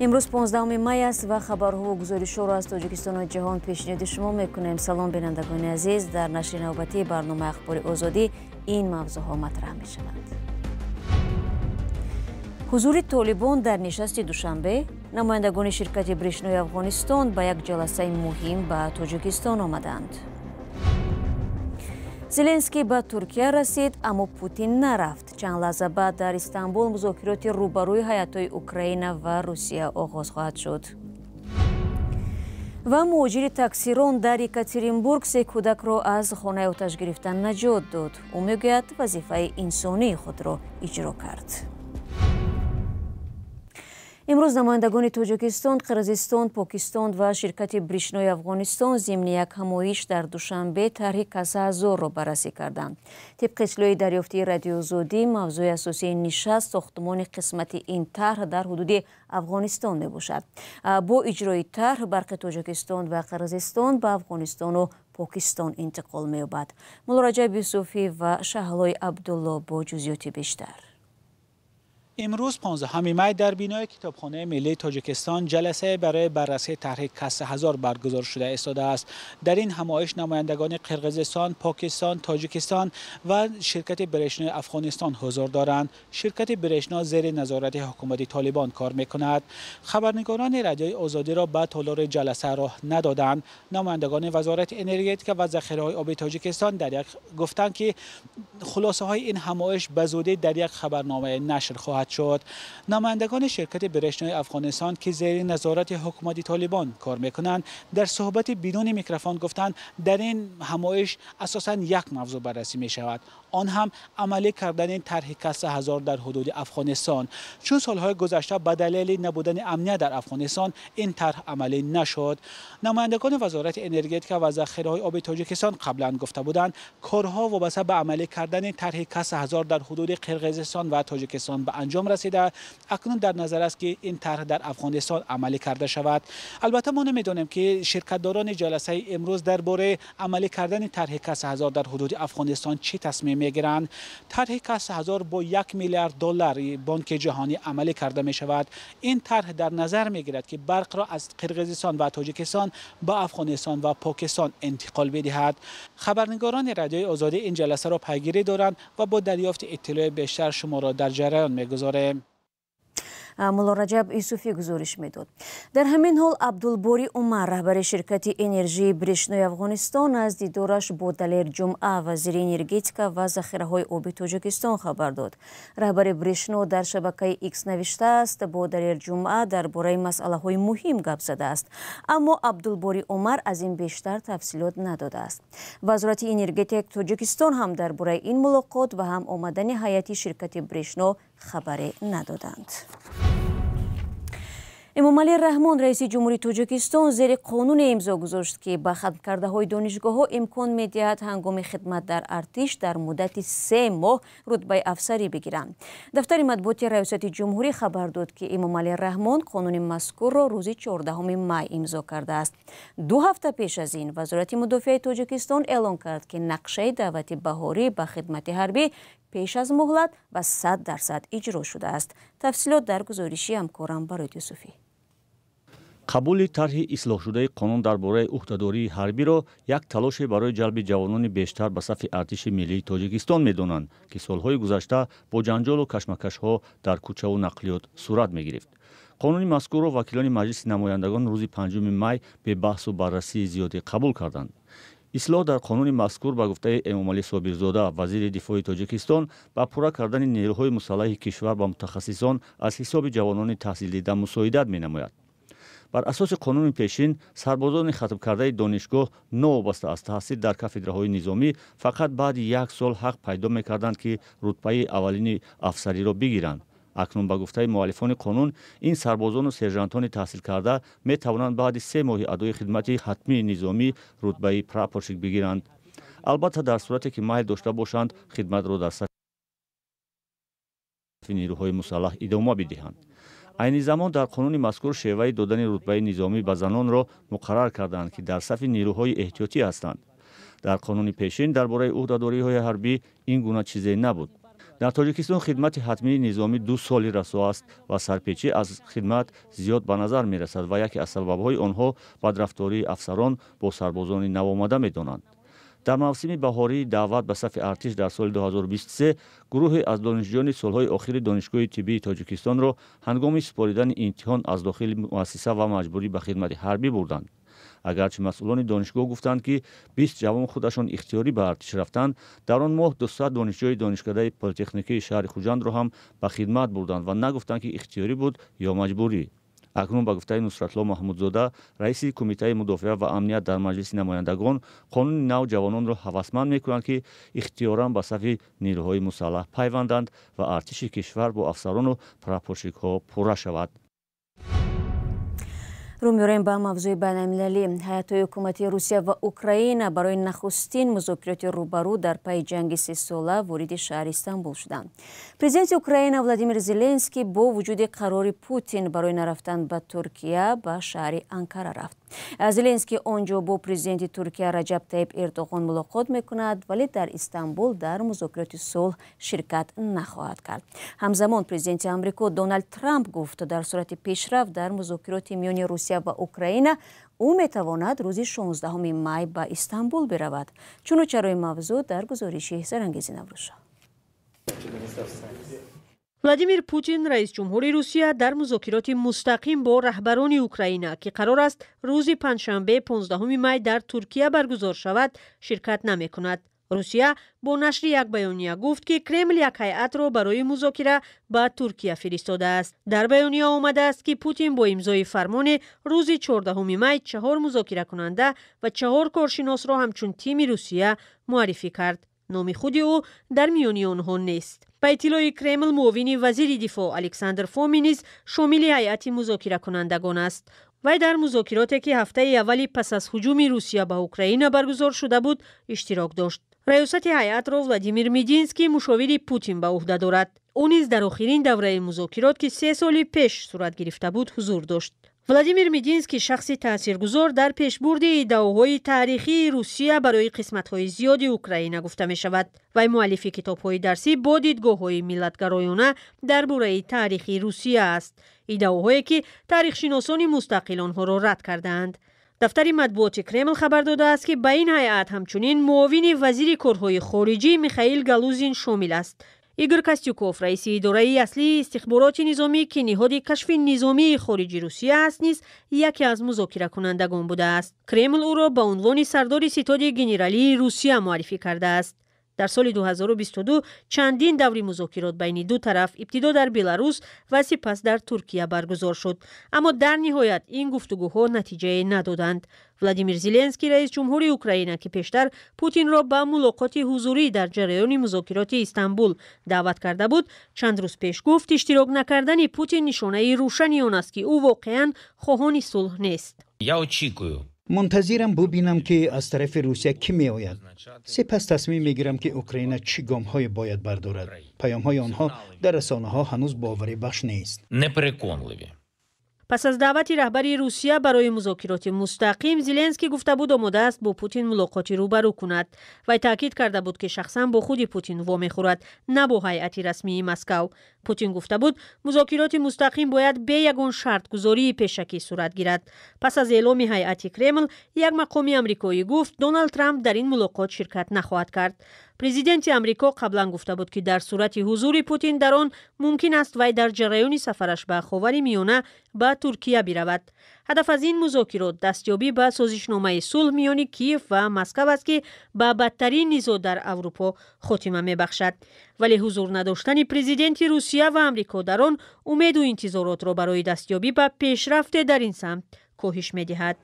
Имрӯз 15 май аст ва хабарҳову гузоришҳоро аз Тоҷикистону ҷаҳон пешниҳоди шумо мекунем. Салом, бинандагони азиз. Дар нашри навбатии барномаи Ахбори Озодӣ ин мавзӯъҳо матраҳ мешаванд. Ҳузури Толибон дар нишасти Душанбе, намояндагони ширкати Брешнои Афғонистон ба як ҷаласаи муҳим ба Тоҷикистон омаданд. Зеленский ба Туркия расид, аммо Путин нарафт. Чанд лаҳза баъд дар Истанбул музокироти рӯбарӯи ҳайатҳои Украина ва Русия оғоз хоҳад шуд. Ва муҳоҷири таксирон дар Екатеринбург се кӯдакро аз хонаи оташ гирифтан наҷот дод. Ӯ мегӯяд, вазифаи инсонии худро иҷро кард. Имрӯз намояндагони Тоҷикистон, Қирғизистон, Покистон ва ширкати Брешнои Афғонистон зимни як ҳамоиш дар Душанбе тарҳи Каса ҳазорро баррасӣ карданд. Тибқи иттилои дарёфтии Радиоозодӣ, мавзӯи асосии нишаст сохтмони қисмати ин тарҳ дар ҳудуди Афғонистон мебошад. Бо иҷрои тарҳ барқи Тоҷикистон ва Қирғизистон ба Афғонистону Покистон интиқол меёбад. Муллораҷаб Юсуфӣ ва Шаҳлои Абдулло бо ҷузъиёти бештар. Имрӯз 15 май дар бинои Китобхонаи миллии Тоҷикистон ҷаласае барои баррасии тарҳи Каса ҳазор баргузор шуда истодааст. Дар ин ҳамоиш намояндагони Қирғизистон, Покистон, Тоҷикистон ва ширкати Брешнои Афғонистон ҳузур доранд. Ширкати Брешно зери назорати ҳукумати Толибон кор мекунад. Хабарнигорони Радиои Озодиро ба толори ҷаласа роҳ надоданд. Намояндагони Вазорати энергетика ва захираҳои оби Тоҷикистон дар як гуфтанд, ки хулосаҳои ин ҳамоиш ба зудӣ дар як хабарномаи нашр хоҳад шуд. Намояндагони ширкати Брешнои Афғонистон, ки зери назорати ҳукумати Толибон кор мекунанд, дар суҳбати бидуни микрофон гуфтанд, дар ин ҳамоиш асосан як мавзӯъ баррасӣ мешавад, он ҳам амалӣ кардани тарҳи Каса ҳазор дар ҳудуди Афғонистон. Чун солҳои гузашта ба далели набудани амният дар Афғонистон ин тарҳ амалӣ нашуд. Намояндагони Вазорати энергетика ва захираҳои оби Тоҷикистон қаблан гуфта буданд, корҳо вобаста ба амалӣ кардани тарҳи Каса ҳазор дар ҳудуди Қирғизистон ва Тоҷикистон ба анҷом расида, акнун дар назар аст, ки ин тарҳ дар Афғонистон амалӣ карда шавад. Албатта мо намедонем, ки ширкатдорони ҷаласаи имрӯз дар бораи амалӣ кардани тарҳи Каса ҳазор дар ҳудуди Афғонистон чӣ тасмим мегиранд. Тарҳи Каса ҳазор бо 1 миллиард доллари Бонки Ҷаҳонӣ амалӣ карда мешавад. Ин тарҳ дар назар мегирад, ки барқро аз Қирғизистон ва Тоҷикистон ба Афғонистон ва Покистон интиқол бидиҳад. Хабарнигорони Радиои Озодӣ ин ҷаласаро пайгирӣ доранд ва бо дарёфти иттилои бештар шуморо дар ҷараён мегузорем. Муллораҷаб Юсуфӣ гузориш медод. Дар ҳамин ҳол Абдулборӣ Умар, раҳбари ширкати энержии Брешнои Афғонистон, аз дидораш бо Далер Ҷумъа, вазири энергетика ва захираҳои оби Тоҷикистон, хабар дод. Раҳбари Брешно дар шабакаи Икс навиштааст, бо Далер Ҷумъа дар бораи масъалаҳои муҳим гап задааст, аммо Абдулборӣ Умар аз ин бештар тафсилот надодааст. Вазорати энергетикаи Тоҷикистон ҳам дар бораи ин мулоқот ва ҳам омадани ҳайати ширкати Брешно хабаре надоданд. Эмомалӣ Раҳмон, раиси ҷумҳури Тоҷикистон, зери қонуне имзо гузошт, ки ба хатмкардаҳои донишгоҳҳо имкон медиҳад ҳангоми хидмат дар артиш дар муддати 3 моҳ рутбаи афсарӣ бигиранд. Дафтари матбуоти Раёсати Ҷумҳурӣ хабар дод, ки Эмомалӣ Раҳмон қонуни мазкурро рӯзи 14 май имзо кардааст. 2 ҳафта пеш аз ин Вазорати мудофиаи Тоҷикистон эълон кард, ки нақшаи даъвати баҳорӣ ба хидмати ҳарбӣ пеш аз муҳлат ва 100% иҷро шудааст. Тафсилот дар гузориши ҳамкорам Барои Юсуфӣ. Қабули тарҳи ислоҳшудаи қонун дар бораи ӯҳдадории ҳарбиро як талоше барои ҷалби ҷавонони бештар ба сафи артиши миллии Тоҷикистон медонанд, ки солҳои гузашта бо ҷанҷолу кашмакашҳо дар кӯчаву нақлиёт сурат мегирифт. Қонуни мазкурро вакилони Маҷлиси намояндагон рӯзи 5 май бебаҳсу баррасии зиёдӣ қабул карданд. Ислоҳ дар қонуни мазкур, ба гуфтаи Эмомалӣ Собирзода, вазири дифои Тоҷикистон, ба пурра кардани нерӯҳои мусаллаҳи кишвар ба мутахассисон аз ҳисоби ҷавонони таҳсилдида мусоидат менамояд. Бар асоси қонуни пешин, сарбозони хатмкардаи донишгоҳ новобаста аз таҳсил дар кафедраҳои низомӣ фақат баъди як сол ҳақ пайдо мекарданд, ки рутбаи аввалини афсариро бигиранд. Акнун, ба гуфтаи муаллифони қонун, ин сарбозону сержантони таҳсилкарда метавонанд баъди 3 моҳи адои хидмати ҳатмии низомӣ рутбаи прапорщик бигиранд, албатта дар сурате ки майл дошта бошанд хидматро дар сафи нерӯҳои мусаллаҳ идома бидиҳанд. Айни замон дар қонуни мазкур шеваи додани рутбаи низомӣ ба занонро муқаррар карданд, ки дар сафи нерӯҳои эҳтиётӣ ҳастанд. Дар қонуни пешин дар бораи ӯҳдадориҳои ҳарбӣ ин гуна чизе набуд. Дар Тоҷикистон хидмати ҳатмии низомӣ 2 соли расо аст ва сарпечӣ аз хидмат зиёд ба назар мерасад ва яке аз сабабҳои онҳо бадрафтории афсарон бо сарбозони навомада медонанд. Дар мавсими баҳории даъват ба сафи артиш дар соли 2023 гурӯҳе аз донишҷӯёни солҳои охири Донишгоҳи тиббии Тоҷикистонро ҳангоми супоридани имтиҳон аз дохили муассиса ва маҷбурӣ ба хидмати ҳарбӣ бурданд. Агарчи масъулони донишгоҳ гуфтанд, ки 20 ҷавон худашон ихтиёрӣ ба артиш рафтанд, дар он моҳ 200 донишҷӯи донишкадаи политехникии шаҳри Хуҷандро ҳам ба хидмат бурданд ва нагуфтанд, ки ихтиёрӣ буд ё маҷбурӣ. Акнун ба гуфтаи Нусратулло Маҳмудзода, раиси Кумитаи мудофиа ва амният дар Маҷлиси намояндагон, қонуни нав ҷавононро ҳавасманд мекунанд, ки ихтиёран ба сафи нерӯҳои мусаллаҳ пайванданд ва артиши кишвар бо афсарону прапорщикҳо пурра шавад. Рӯ меорем ба мавзӯи байналмилалӣ. Ҳайатҳои ҳукумати Русия ва Украина барои нахустин музокироти рӯбарӯ дар пайи ҷанги сесола вориди шаҳри Истанбул шуданд. Президенти Украина Владимир Зеленский бо вуҷуди қарори Путин барои нарафтан ба Туркия ба шаҳри Анкара рафт. Зеленский он ҷо бо президенти Туркия Раҷаб Таиб Эрдоғон мулоқот мекунад, вале дар Истанбул дар музокироти сулҳ ширкат нахоҳад кард. Ҳамзамон президенти Амрико Доналд Трамп гуфт, дар сурати пешрафт дар музокироти миёни Русия ва Украина ӯ метавонад рӯзи 16 май ба Истанбул биравад. Чуну чарои мавзӯъ дар гузориши Сарангези Наврӯзшоҳ. Владимир Путин, раис ҷумҳури Русия, дар музокироти мустақим бо раҳбарони Украина, ки қарор аст рӯзи панҷшанбе 15 май дар Туркия баргузор шавад, ширкат намекунад. Русия бо нашри як баёния гуфт, ки Кремл як ҳайатро барои музокира ба Туркия фиристодааст. Дар баёния омадааст, ки Путин бо имзои фармоне рӯзи 14 май 4 музокиракунанда ва 4 коршиносро ҳамчун тими Русия муаррифӣ кард. Номи худи ӯ дар миёни онҳо нест. Ба иттилои Кремл, муовини вазири дифоъ Александр Фомин низ шомили ҳайати музокиракунандагон аст. Вай дар музокироте, ки ҳафтаи аввали пас аз ҳуҷуми Русия ба Украина баргузор шуда буд, иштирок дошт. Раёсати ҳайатро Владимир Мединский, мушовири Путин, ба ӯҳда дорад. Ӯ низ дар охирин давраи музокирот, ки 3 соли пеш сурат гирифта буд, ҳузур дошт. Владимир Мединский шахси таъсиргузор дар пешбурди иддаоҳои таърихии Русия барои қисматҳои зиёди Украина гуфта мешавад. Вай муаллифи китобҳои дарсӣ бо дидгоҳҳои миллатгароёна дар бораи таърихи Русия аст, иддаоҳое ки таърихшиносони мустақил онҳоро рад кардаанд. Дафтари матбуоти Кремл хабар додааст, ки ба ин ҳайат ҳамчунин муовини вазири корҳои хориҷӣ Михаил Галузин шомил аст. Игор Костюков, раиси идораи аслии истихбороти низомӣ, ки ниҳоди кашфи низомии хориҷи Русия аст, низ яке аз музокиракунандагон будааст. Кремл ӯро ба унвони сардори ситоди генералии Русия муаррифӣ кардааст. Дар соли 2022 чандин даври музокирот байни ду тараф ибтидо дар Беларус ва сипас дар Туркия баргузор шуд. Аммо дар ниҳоят ин гуфтугӯҳо натиҷае надоданд. Владимир Зеленский, раис ҷумҳури Украина, ки пештар Путинро ба мулоқоти ҳузурӣ дар ҷараёни музокироти Истанбул даъват карда буд, чанд рӯз пеш гуфт, иштирок накардани Путин нишонаи рӯшани он аст, ки ӯ воқеан хоҳони сулҳ нест. Я очікую. Мунтазирам бубинам, ки аз тарафи Русия кӣ меояд. Сипас тасмим мегирам, ки Украина чӣ гомҳое бояд бардорад. Паёмҳои онҳо дар расонаҳо ҳанӯз боварибахш нест. Непереконливі. Пас аз даъвати раҳбари Русия барои музокироти мустақим, Зеленский гуфта буд, омода аст бо Путин мулоқоти рӯбарӯ кунад. Вай таъкид карда буд, ки шахсан бо худи Путин вомехӯрад, на бо ҳайати расмии Москав. Путин гуфта буд, музокироти мустақим бояд бе ягон шартгузории пешакӣ сурат гирад. Пас аз эъломи ҳайати Кремл, як мақоми амрикоӣ гуфт, Доналд Трамп дар ин мулоқот ширкат нахоҳад кард. Президенти Амрико қаблан гуфта буд, ки дар сурати ҳузури Путин дар он мумкин аст вай дар ҷараёни сафараш ба Ховари Миёна ба Туркия биравад. Ҳадаф аз ин музокирот дастёбӣ ба созишномаи сулҳ миёни Киев ва Москав аст, ки ба бадтарин низоъ дар Аврупо хотима мебахшад. Вале ҳузур надоштани президенти Русия ва Амрико дар он умеду интизоротро барои дастёбӣ ба пешрафте дар ин самт коҳиш медиҳад.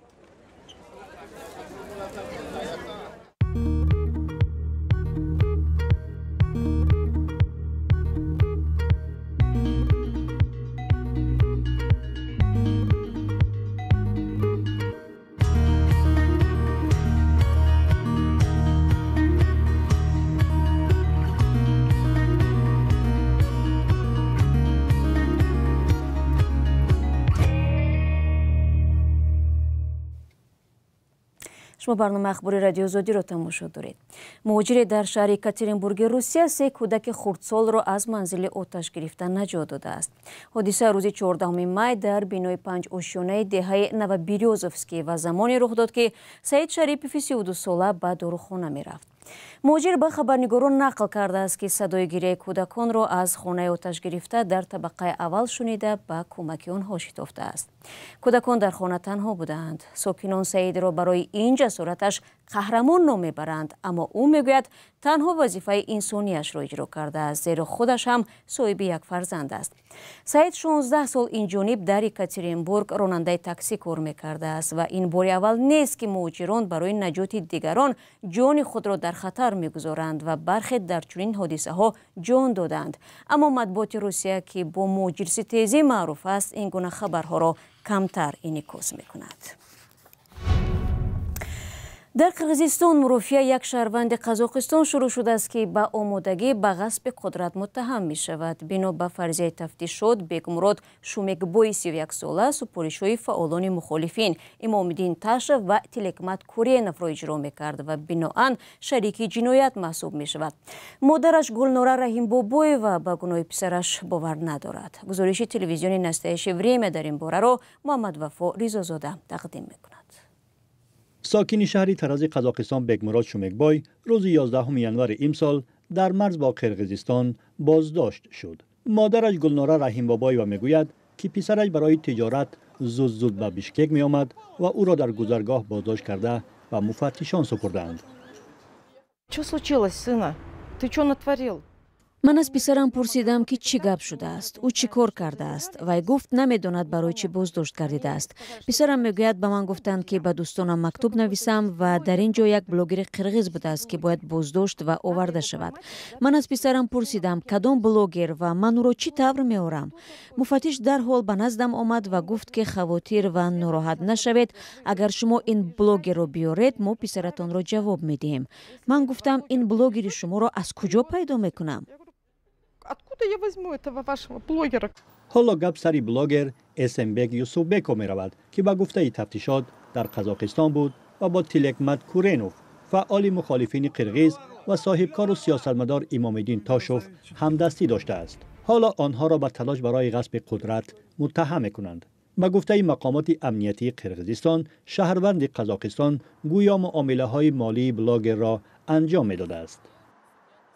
Шумо барномаи ахбори Радиои Озодиро тамошо доред. Муҳоҷире дар шаҳри Екатеринбурги Русия се кӯдаки хурдсолро аз манзили оташ гирифта наҷот додааст. Ҳодиса рӯзи 14 май дар бинои панҷошёнаи деҳаи Новоберёзовский ва замоне рух дод, ки Саид Шарипови 32сола ба дорухона мерафт. Муҳоҷир ба хабарнигорон нақл кардааст, ки садои гирияи кӯдаконро аз хонаи оташгирифта дар табақаи аввал шунида ба кӯмаки онҳо шитофтааст. Кӯдакон дар хона танҳо будаанд. Сокинон Саидро барои ин ҷасораташ қаҳрамон ном мебаранд, аммо ӯ мегӯяд, танҳо вазифаи инсонияшро иҷро кардааст, зеро худаш ҳам соҳиби як фарзанд аст. Саид 16 сол инҷониб дар Екатеринбург ронандаи таксӣ кор мекардааст ва ин бори аввал нест, ки муҳоҷирон барои наҷоти дигарон ҷони худро дар хатар мегузоранд ва бархе дар чунин ҳодисаҳо ҷон доданд. Аммо матбуоти Русия, ки бо муҳоҷирситезӣ маъруф аст, ин гуна хабарҳоро камтар инъикос мекунад. Дар Қирғизистон мурофиа як шаҳрванди Қазоқистон шурӯъ шудааст, ки ба омодагӣ ба ғасби қудрат муттаҳам мешавад. Бино ба фарзияи тафтишот, Бекмурод Шумекбои 31сола супоришҳои фаъолони мухолифин Имомиддин Ташев ва Тилекмат Куреновро иҷро мекард ва биноан шарики ҷиноят маҳсуб мешавад. Модараш Гулнора Раҳимбобоева ба гуноҳи писараш бовар надорад. Гузориши телевизиони Настоящее время дар ин бораро Муҳаммадвафо Ризозода тақдим мекунад. Сокини шаҳри Тарази Қазоқистон Бекмурод Шумекбой рӯзи 11 январи имсол дар марз бо Қирғизистон боздошт шуд. Модараш Гулнора Раҳимбобоева мегӯяд, ки писараш барои тиҷорат зуд-зуд ба Бишкек меомад ва ӯро дар гузаргоҳ боздошт карда ба муфаттишон супурданд. Что случилось, сына? Ты что натворил? Ман аз писарам пурсидам, ки чӣ гап шудааст, ӯ чӣ кор кардааст. Вай гуфт, намедонад барои чӣ боздошт гардидааст. Писарам мегӯяд, ба ман гуфтанд, ки ба дӯстонам мактуб нависам ва дар ин ҷо як блогери қирғиз будааст, ки бояд боздошт ва оварда шавад. Ман аз писарам пурсидам, кадом блогер ва ман ӯро чӣ тавр меорам. Муфаттиш дарҳол ба наздам омад ва гуфт, ки хавотир ва нороҳат нашавед, агар шумо ин блогерро биёред, мо писаратонро ҷавоб медиҳем. Ман гуфтам, ин блогери шуморо аз куҷо пайдо мекунам? Откуда я возьму этого вашего блогера? Ҳоло гап сари блогер Эсенбек Юсуфбеков меравад, ки ба гуфтаи тафтишот дар Қазоқистон буд ва бо Тилекмат Куренов, фаъоли мухолифини қирғиз ва соҳибкору сиёсатмадор Имомиддин Тошов ҳамдастӣ доштааст. Ҳоло онҳоро ба талош барои ғасби қудрат муттаҳам мекунанд. Ба гуфтаи мақомоти амниятии Қирғизистон, шаҳрванди Қазоқистон гӯё муомилаҳои молии блогерро анҷом медодааст.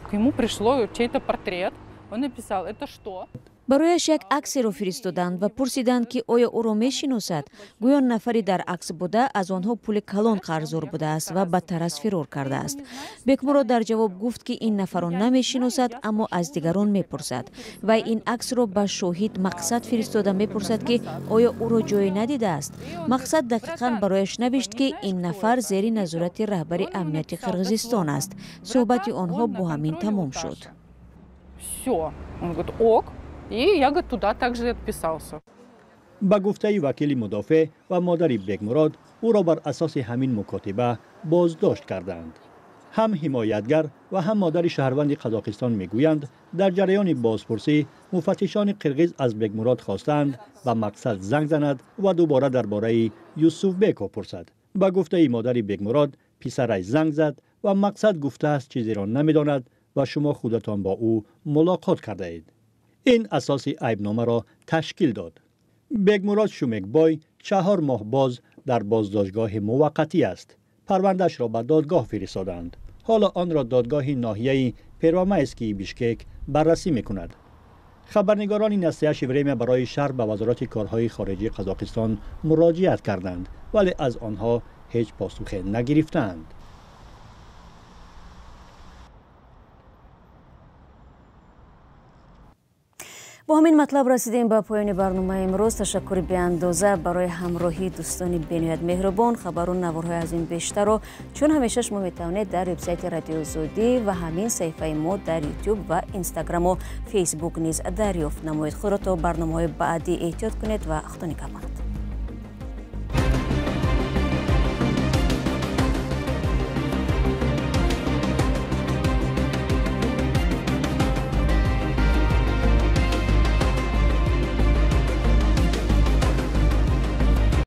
К нему пришло чей-то портрет. Он написал, это что? Барояш як аксеро фиристоданд ва пурсиданд, ки оё ӯро мешиносад. Гӯё нафаре дар акс буда аз онҳо пули калон қарздор будааст ва ба Тараз фирор кардааст. Бекмурод дар ҷавоб гуфт, ки ин нафарро намешиносад, аммо аз дигарон мепурсад. Вай ин аксро ба шоҳид Мақсад фиристода мепурсад, ки оё ӯро ҷое надидааст. Мақсад дақиқан барояш навишт, ки ин нафар зери назорати раҳбари амнияти Қирғизистон аст. Суҳбати онҳо бо ҳамин тамом шуд. Все. Он говорит, ок. И я, говорит, туда также отписался. Ба гуфтаи вакили мудофеъ ва модари Бекмурод, ӯро бар асоси ҳамин мукотиба боздошт карданд. Ҳам ҳимоятгар ва ҳам модари шаҳрванди Қазоқистон мегӯянд, дар ҷараёни бозпурсӣ муфаттишони қирғиз аз Бекмурод хостаанд ба Мақсад занг занад ва дубора дар бораи Юсуфбеков пурсад. Ба гуфтаи модари Бекмурод, писараш занг зад ва Мақсад гуфтааст, чизеро намедонад ва шумо худатон бо ӯ мулоқот кардаед. Ин асоси айбномаро ташкил дод. Бекмурод Шумекбой 4 моҳ боз дар боздоштгоҳи муваққатӣ аст. Парвандаашро ба додгоҳ фиристоданд. Ҳоло онро додгоҳи ноҳияи Первомайскии Бишкек баррасӣ мекунад. Хабарнигорони Настоящее время барои шарҳ ба Вазорати корҳои хориҷии Қазоқистон муроҷиат карданд, вале аз онҳо ҳеҷ посухе нагирифтаанд. Бо ҳамин матлаб расидем ба поёни барномаи имрӯз. Ташаккури беандоза барои ҳамроҳии дӯстони бениҳоят меҳрубон. Хабару наворҳои аз ин бештарро чун ҳамеша шумо метавонед дар вебсайти Радиои Озодӣ ва ҳамин саҳифаи мо дар Ютуб ва Инстаграму Фейсбук низ дарёфт намоед. Худро то барномаҳои баъдӣ эҳтиёт кунед ва Худо нигаҳбонад.